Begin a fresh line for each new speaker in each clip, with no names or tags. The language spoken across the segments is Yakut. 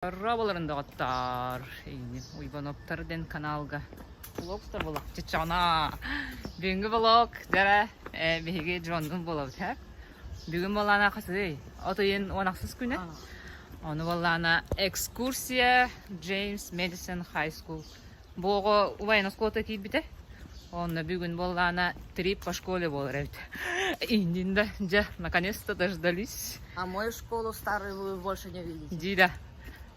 Дорооболорун доҕоттоор! Иннин Уйбаноптар диэн каналга влогтар буолах чыччаҕына. Бүгүҥҥү влог дьара биһиги дьоннун буолабыт һэ. Бүгүн буоллаана хасый? От ыйын 16 күнэ. Ону буоллаана экскурсия James Madison High School. Бу оҕо убайын оскуолата киирбитэ. Онно бүгүн буоллаана трип по школе буолар эбит. Иннин да, дьэ, наконец-то дождались.
А мою школу старую вы больше не видите.
Дии да.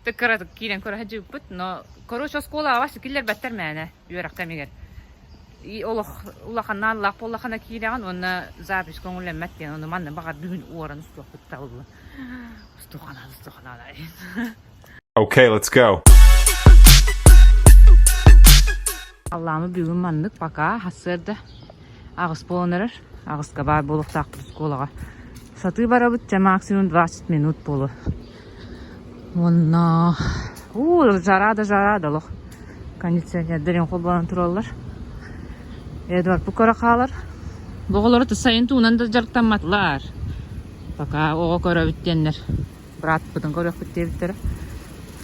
Кыратык киирэн көрө сылдьыбыппыт, но короче оскуолаҕа бас киллэрбэттэр мээнэ үөрэх кэмигэр. И олох улаханнааллаах буоллахына киирэҕин уонна запись көҥүллэммэт диэн ону манна баҕар бүгүн уоран устуохпут табыллан. Устуоханаан, устуоханаан
Okay, let's go.
Аллаамы бүгүн маннык пока сарсыарда аҕыс буолан эрэр. Аҕыска баар буолуохтаахпыт оскуолаҕа. Сатыы барабыт дьэ максимум 20 минут буолуо. Уонна уу жара да жара да олох. Кондиционердэрин холбонон тураллар. Эдвард бу көрө хаалар. Бу оҕолору сайын туунан да дьарыктамматылар. Пока оҕо көрөбүт диэннэр бырааппытын көрүөхпүт диэбиттэрэ.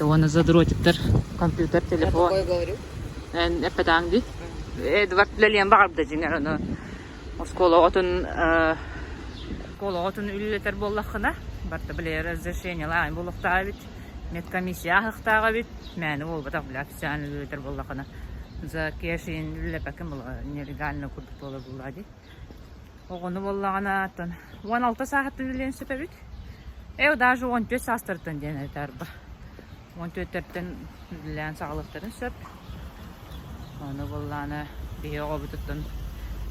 Уонна задротиктар компьютер, телефон.
Я такое говорю.
Эн эппэтээҥ дии. Эдвард үлэлиэн баҕарда дьиҥэр ону оскуола оҕотун оскуола оҕотун үлэлэтэр буоллаххына барыта били разрешениелаах буолуохтаах эбит медкомиссия ааһыахтаах эбит мээнэ буолбатах били официально үлэлэтэр буоллаххына за кэшин үлэлэппэккин буолла нелегально курдук буолар буоллаҕа дии Оҕону буоллаҕына оттон 16 сааһыттан үлэлиэн сөп эбит. Ээ даже 14 саастарыттан диэн этэ арба. 14-тэртэн үлэлээн саҕалыахтарын сөп. Ону буоллаҕына биһи оҕобутуттан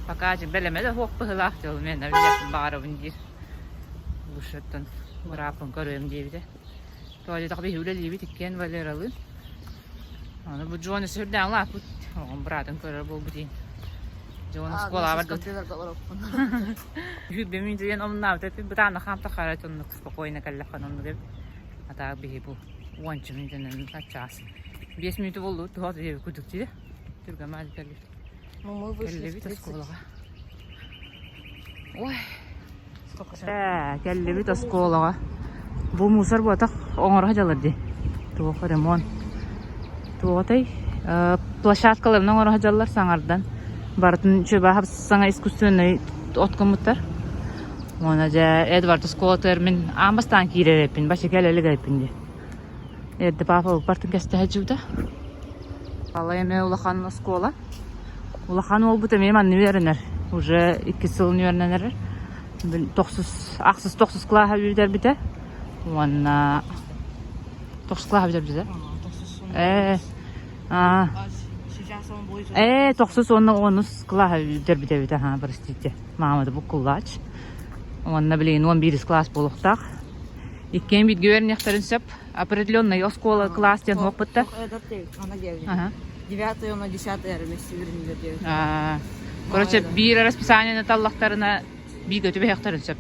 пока бэлэмэ да суох быһыылаах дьол мен билиэхпин баҕарабын диир. Лучше бырааппын көрүөм диэбитэ. Тоҕо диэтэххэ биһи үлэлиибит иккиэн Валералыын. Аны бу Джон сүрдээх улааппыт. Оҕом быраатын көрөр буолбут иин. Дьон оскуолаҕа барбыт. Үһү бэмин диэн омуннаабыт эппит бытаана хаамта хара оннук спокойно кэллэххин оннук эбит. А так биһи бу уонча мүнүүтэнэн чаас. Биэс мүнүүтэ буоллубут туһа диэби курдук дии. Түргэн маали кэллибит.
Ну, мы вышли в
Кэллибит
30.
оскуолаҕа. Ой, Ээ, кэллибит оскуолаҕа. Бу мусор буотах оҥоро сылдьаллар дии. Туох ремонт. Туоҕатай? Э, площадкаларын оҥоро сылдьаллар саҥардан. Барытын чөбө саҥа искусственнай от гыммыттар. Уонна дьэ Эдвард оскуолатыгар мин аан бастаан киирэр эппин, бачча кэлэ илик эппин дии. Эрдэ папа бартын кэстэһэ дьыбыта. Балай эмэ улахан оскуола. Улахан уолбут эмиэ манна үөрэнэр. Уже иккис сылын үөрэнэн эрэр. Тохсус, ахсыс тохсус кылааһа бүтэрбитэ. Уонна тохсус кылааһа бүтэрбитэ. Ээ, аа. Ээ, тохсус уонна онус кылааһа бүтэрбитэ эбит, аха, простите. Маама да буккуллаач. Уонна билигин он биирис кылаас буолуохтаах. Иккиэн бииргэ үөрэниэхтэрин сөп. Определенный оскуола кылаас диэн суохпут да. Ага.
Девятый, он десятый вместе вернили.
Короче, биир расписаниены таллахтарына бииргэ түбэһиэхтэрин сөп.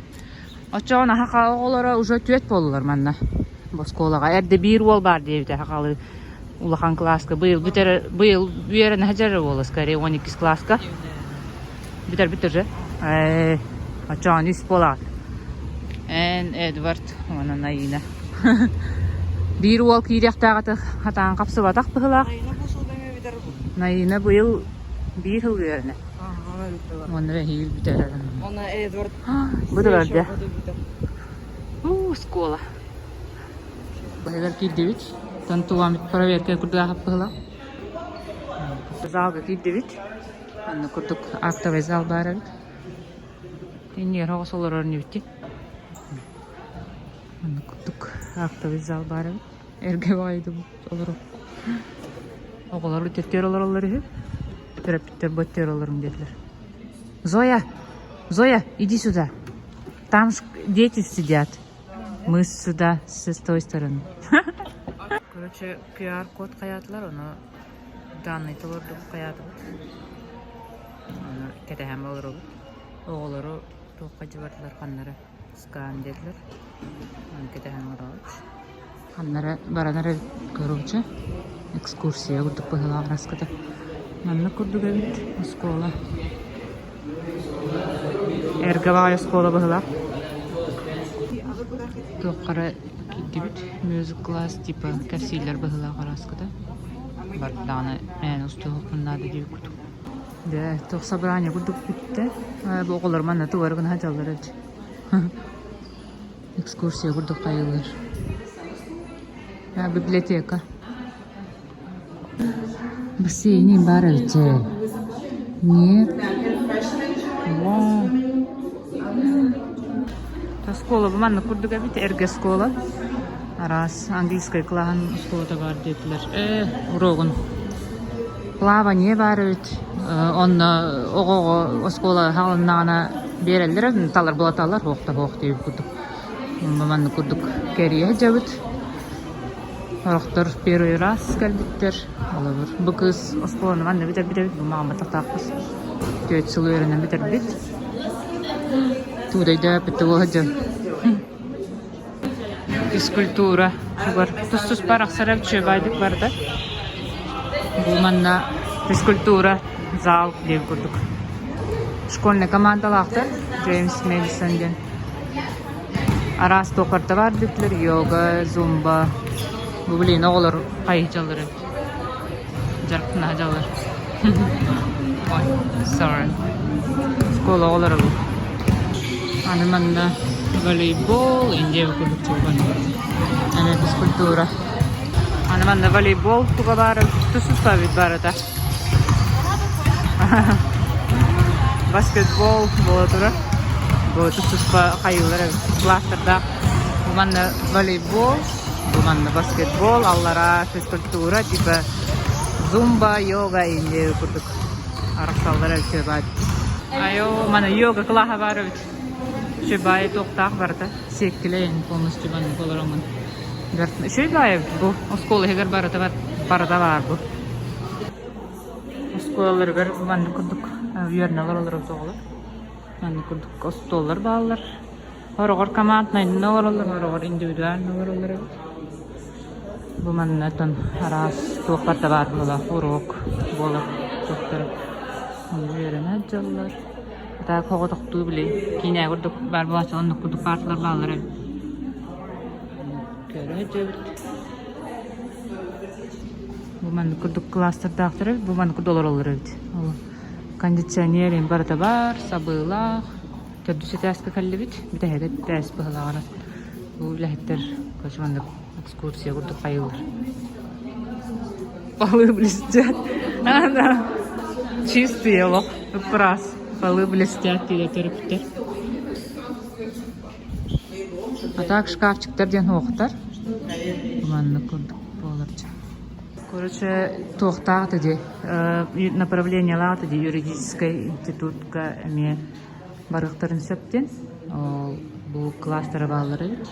Оччоҕо наһаа оҕолоро уже түөт буоллулар манна бу оскуолаҕа. Эрдэ биир уол баар диэбитэ хахалы улахан кылааска. Быйыл бүтэр быйыл үөрэнэ сылдьар уола скорее 12 кылааска. Бүтэрбит уже. Ээ, оччоҕо үс буолаҕыт. Эн Эдвард уонна Наина. Биир уол киириэхтээх этэ хатаан хапсыбатах быһыылаах.
Наина бу сылга эмиэ бүтэр
Наина быйыл биир сыл үөрэнэр. Уонна эһиил бүтэрэр.
Она Эдвард
Бу да барда.
году бүтэр.
Уу, оскуола. Баһыгар киирдибит. Тон тугаммыт проверка курдук быһыылаах. Залга киирдибит. Манна курдук актовый зал баар эбит. Иннигэр оҕус олорор инибит Манна курдук актовый зал баар эбит. Эргэ баҕайы олорор. Оҕолор үтүөттүөр олороллор үһү. Төрөппүттэр бу олоруҥ диэтилэр. Зоя! Зоя, иди сюда. Там дети сидят. Мы сюда, с той стороны. Короче, QR-код хайаатылар, ону данные толордубут хайаатыбыт. Ону кэтэһэн олоробут. Оҕолору туохха дьыбардылар ханнара скан диэтилэр. Ону кэтэһэн олоробут. Ханнара баран эрэ короче экскурсия курдук быһыылаах араскыта. Маннык курдук эбит оскуола. Эргэ баҕайы оскуола быһыылаах. Туохха эрэ киирдибит. Music class типа кэпсииллэр быһыылаах арааскыта. Бардаҕына мээнэ устуохпун наада диир курдук. Дьэ, туох собрание курдук бүттэ. Бу оҕолор манна тугу эрэ гына сылдьаллар эбит. Экскурсия курдук хайыылар. Библиотека. Бассейн баар эбит дьэ. Нет. Вау. Оскуола бу маннык курдук эбит, эргэ оскуола. Араас английскай кылааһын оскуолата баар диэтилэр. Уруогун. Плавание баар эбит. Онно оҕо-оҕо оскуола хаалыннаҕына биэрэллэр, талар булаталлар, суох да суох диэбит курдук. Маннык курдук кэрийэ сылдьабыт. Сорохтор первый раз кэлбиттэр. Холобур, бу кыыс оскуоланы манна бүтэрбит эбит, бу маҕамматахтаахпыт. Түөрт сыл үөрэнэн бүтэрбит. Туудайдааппыт тугу сылдьан. Физкультура тугар тус-туспа арахсара үчүгэйдик барда. Бу манна физкультура зал диэн курдук. Школьнай командалаахтар Джеймс Мэдисон диэн. Араас туоххарта баар диэтилэр, йога, зумба. Бу блин, оҕолор хайыһдьаллар эбит. Дьарыктана сылдьаллар. Ой, sorry. Школа оҕолоро бу. Аны манна волейбол, Индия курдук чулбан. Аны физкультура. Аны манна волейбол туга баара, тус-туспа эбит барыта. Баскетбол буола турар. Бу тус-туспа хайыылар эбит. Кластердаах. Бу манна волейбол, бу манна баскетбол, аллараа физкультура, типа зумба, йога инде курдук арахсаллар эбит баар. Айо, мана йога кылааһа баар эбит. Үчүгэй туохтаах барыта. Сиэккилэйин полностью маннык олороммун. Үчүгэй баайы бу оскуола иһигэр барыта бар, барыта баар бу. Оскуолаларыгар маннык курдук үөрэнэ олороллор оҕолор. Маннык курдук остуоллар бааллар. Хороҕор команднайынан олороллор, хороҕор индивидуально олороллор эбит. Бу манна оттон араас туох барыта баар буолар, уруок буолар туохтара. Онно үөрэнэ сылдьаллар. Так оҕотохтуу били киинэ курдук баар буолааччы оннук курдук паарталар бааллар эбит. Көрө сылдьабыт. Бу маннык курдук кластердаахтар эбит, бу маннык курдук олороллор эбит. Ол кондиционер им барыта баар, сабыылаах. Төрдүс этээскэ кэллибит. Бүтэһик этээс быһылааҕынан. Бу үлэһиттэр короче маннык экскурсия курдук хайыыллар. Полы блестят. А, да. Чистый олох. Ыппыраас. Полы блестят диye төрүптэр. А так шкафчиктар диэн суохтар. Маннык курдук буолар. Короче, туохтаах дии направлениелаах дии юридическай институтка эмиэ барыахтарын сөп диэн. Ол бу класстара бааллар эбит.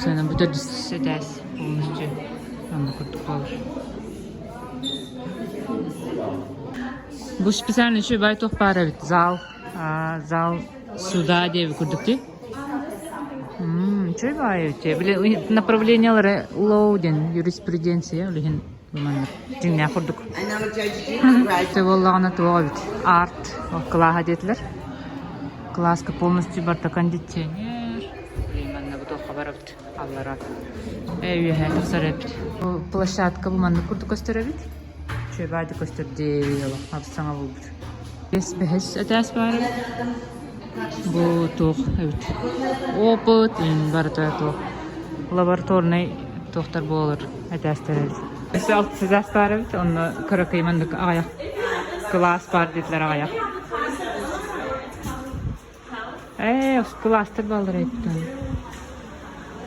Сыана бүтэр этээс полностью оннук курдук буолар. Бу специально еще бай туох баар эбит зал. Зал суда диэби курдук дии. Үчүгэй баайы эбит. Били направлениялары лоу диэн юриспруденция улиһин дьиҥнээх курдук. Тэ буоллаҕына туох эбит арт кылааһа диэтилэр. Кылааска полностью барыта кондиционер. Манна бу туохха барабыт аллара. Үөһээ тахсар эбит. Площадка бу маннык курдук көстөр эбит. Үчүгэй баайдык көстөр дии олох саҥа буолбут. Бэс бэһис этээс баар эбит. Бу туох эбит. Опыт барыта туох. Лабораторнай туохтар буолар этээстэр эбит. Өссө алтыс этээс баар эбит. Онно кыракый маннык аҕыйах кылаас баар диэтилэр аҕыйах. Ээ, кылаастар бааллар эбит.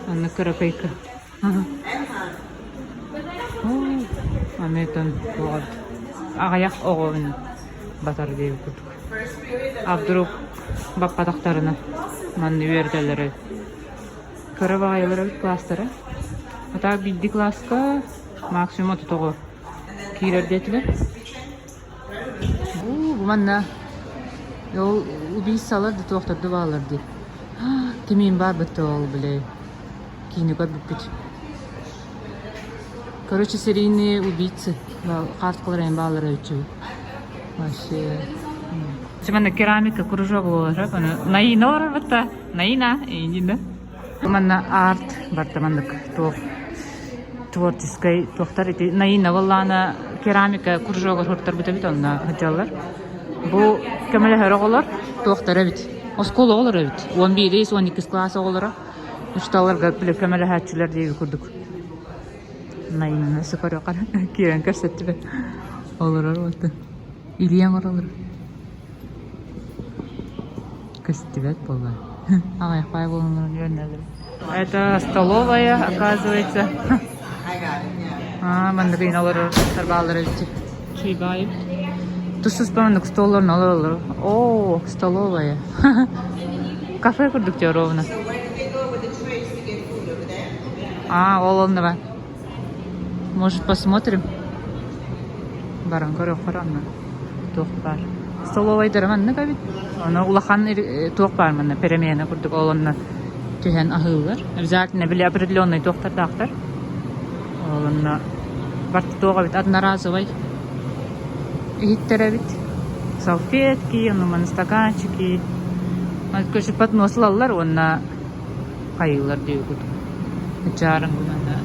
Онно кыракыйка. Аны тон туох аҕыйах оҕо батар диэбит курдук. А вдруг баппатахтарына манна үөрэтэллэрэ. Кыра баҕайылар эбит класстара. А так биирдии класска максимум 30 оҕо киирэр диэтилэр. Уу, бу манна ол убийцалар да туохтар да бааллар дии. Кимиин баар бытта ол бile киини көрбүппүт. Короче, серийные убийцы. Карталар эм бааллар эбит Вообще. Манна керамика кружок буолар. Наина олорор бытта. Наина, индина. Манна арт барда маннык туох творческай туохтар ити Наина Валлана керамика кружогар хортарбыт эбит онно сылдьаллар. Бу көмөлөһөр оҕолор туохтар эбит. Оскуола оҕолоро эбит. 11 12 класс оҕолоро. Учууталларга көмөлөһөөччүлэр диэби курдук. Наина сыкорокар киирэн көрсөттүбэт. Олорор вот. Илиэҥ оролор. Көстүбэт буолла. Аҕыйахпай буолан үөрэнэллэр. Это столовая, оказывается. А, маннык ыйын олорор тарбаалар эбит. Чуйбаайып. Тус-туспа маннык столлорун олороллор. О, столовая. Кафе курдук дьэ ровно. А, ол онно Может, посмотрим? Баран көрүөххэ онно туох баар. Столовайдара маннык эбит. Ону улахан туох баар манна перемена курдук ол онно түһэн аһыыллар. Обязательно били определенный туохтардаахтар. Ол онно барта туох эбит одноразовый иһиттэр эбит. Салфетки, ону маны стаканчики. Көчү поднос ылаллар уонна хайыылар диэби курдук. Ычаарыҥ манна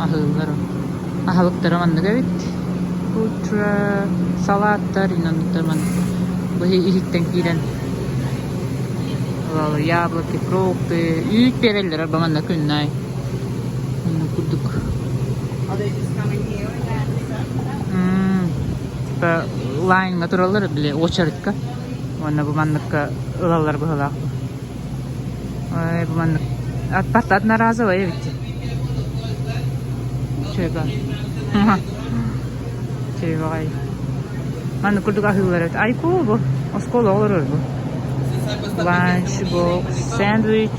аһыыллар. Аһылыктара маннык эбит. Утро салаттар иннанныктар маннык. Бу иһиттэн киирэн ылалы яблоки, фрукты, үүт биэрэллэр арба манна күннай. Оннук курдук. Типа лайнга тураллар били очередька. Уонна бу манныкка ылаллар быһыылаах. Ой, бу маннык атпат одноразовая эбит. Чөйбө. Чөйбөҕай. Маннык курдук аһыыллар эбит. Айку бу. Оскуола олорор бу. Ланч, бокс, сэндвич.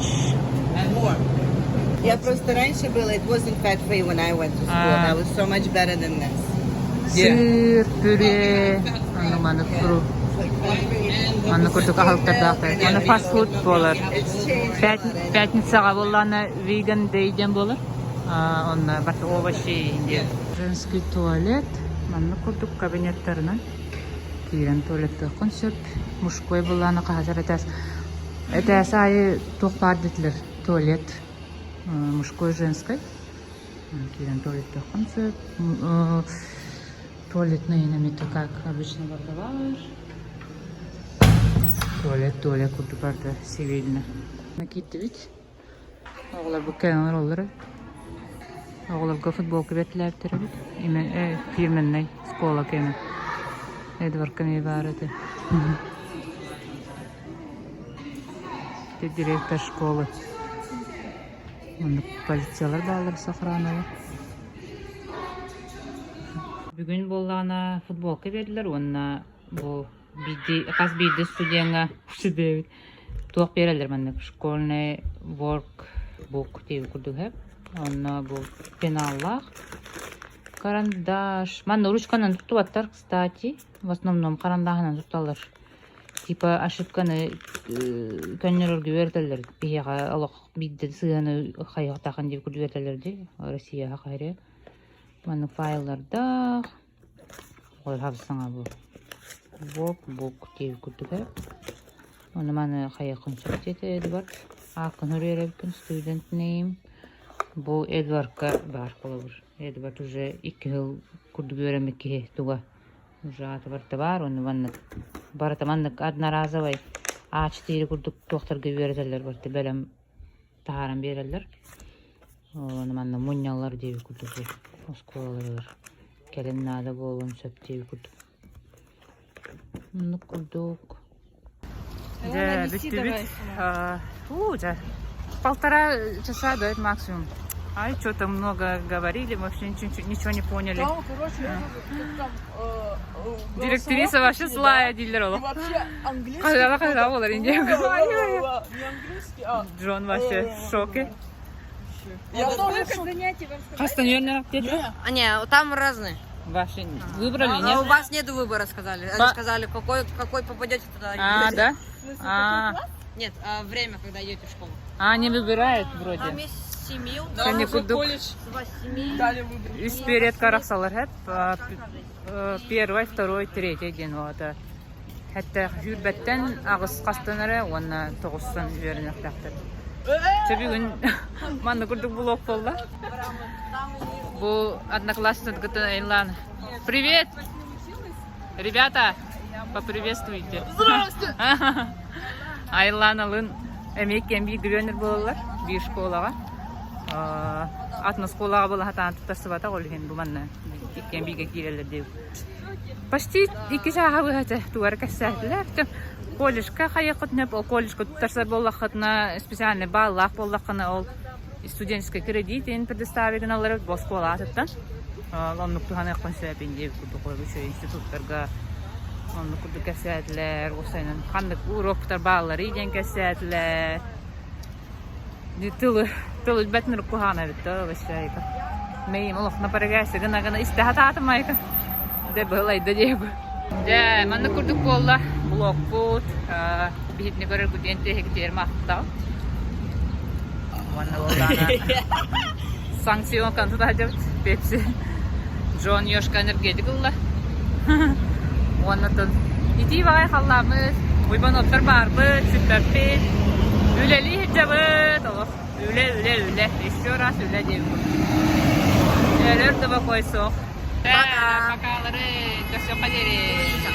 Я просто раньше было, it wasn't fat free when I went to school. That was so much better than this.
Сыр, пюре, аны маннык Манна курдук аһылыктардаахтар. Аны фастфуд буолар. Пятницаҕа буоллаҕына vegan day диэн буолар. Онно барыта овощи диэн. Женский туалет. Маннык курдук кабинеттарынан киирэн туалеттыаххын сөп. Мужской буоллаҕына хаһар этээс. Этээс аайы туох баар диэтилэр туалет мужской женской. Киирэн туалеттыаххын сөп. Туалетный это как обычно бардалар. Туалет, туалет курдук барда сибилинэ. Киирдибит. Оҕолор бу кэлэн олороллор. Оҕолорго футболка бэртилээбиттэр эбит. Фирменный школа кэмэ. Эдвард эмиэ баар этэ. Директор школы. Оннук полициялар бааллар охраналар. Бүгүн буоллаҕына футболка биэрдилэр уонна бу биирдии хас биирдии студеҥҥа сүбэбит туох биэрэллэр маннык школьный workbook диэби курдук иһэ. Онно бу пеналлаах карандаш. Манна ручканан туттубаттар, кстати. В основном карандаһынан тутталлар. Типа ошибканы көннөрөргө үөрэтэллэр. Биһиэхэ олох биирдэ сыһыаны хайыахтаахын диэби курдук үөрэтэллэр дии. Россияҕа хайырыа. Маннык файллардаах. Ол саҥа бу workbook диэбит курдук ээ. Ону маны хайыаххын сөп диэтэ Эдвард. Ааккын үөрэбиккин student name. Бу Эдвардка баар холобур. Эдвард уже икки сыл курдук үөрэммит киһи туга. Уже аата барыта баар, ону маннык барыта маннык одноразовый А4 курдук туохтарга үөрэтэллэр барыта бэлэм таһааран биэрэллэр. Ону манна мунньаллар диэби курдук оскуолаларыгар кэлин наада буолуон сөп диэби курдук. Оннук курдук. Дьэ, бүттүбүт. Фу, дьэ. Полтора часа, да, максимум. Ай, что-то много говорили, вообще ничего, ничего не поняли.
Там, короче, там,
Директриса вообще злая дииллэр
И
олох.
вообще английский.
Хайала хайала буолар индия.
Не английский, а...
Джон вообще в шоке.
Я тоже в шоке.
Хастан где-то?
А, не, там разные.
Ваши выбрали,
А
нет?
у вас нет выбора, сказали. Они сказали, какой, какой попадете туда.
А, да? А,
Нет, а время, когда идете в школу.
а, не выбирают вроде.
Там есть с 7 утра,
Кэнни курдук
с 8.
Дали выбор.
Үс перед арахсаллар хэп. Первый, второй, третий диэн это. Хэтэ сүүрбэттэн аҕыс хастанара уонна тоҕустан үөрэнэхтээхтэр. Чэ бүгүн манна курдук блог буолла. Бу одноклассница Айлана. Привет! Ребята, поприветствуйте.
Здравствуйте!
Айланалыын эмиэ кэм биир грёнер буолаллар биир школаҕа. Атын оскуолаҕа буола сатаан туттарсыбатах ол иһин бу манна иккиэн бииргэ киирэллэр диэбит. Почти икки чааһа быһата тугары кэпсээтилэр. Колледжка хайыаххытына, ол колледжка туттарсар буоллаххытына, специальный баллаах буоллаххына, ол студенческий кредитин предоставить гыналлар бу оскуола аатыттан. Оннук туһаныахпын сөп диэбит курдук үчүгэй институттарга оннук курдук кэпсээтилэр. Уопсайынан ханнык уроктар баалларый диэн кэпсээтилэр. Тылы тыл билбэт нырык куһаҕан эбит да вообще Мэйим олох напрягайся гына гына истэ сатаатым айка. Дэ быһылайда диэб. Дьэ, маннык курдук буолла блокпут. Биһитини көрөргүтүн тиһигитигэр махтал. Уонна буоллаана санкционканы тутаһадьабыт. Пепси. Джон Ёшка энергетик ылла. Уонна тон итии баҕай халлааммыт, Уйбаноптар баарбыт, сүппэппит. Үлэлии сылдьабыт, олох үлэ, үлэ, үлэ. Еще раз үлэ диэбит. Өрөр да бокуой суох.
Пока.
Покалары, көрсүөххэ диэри.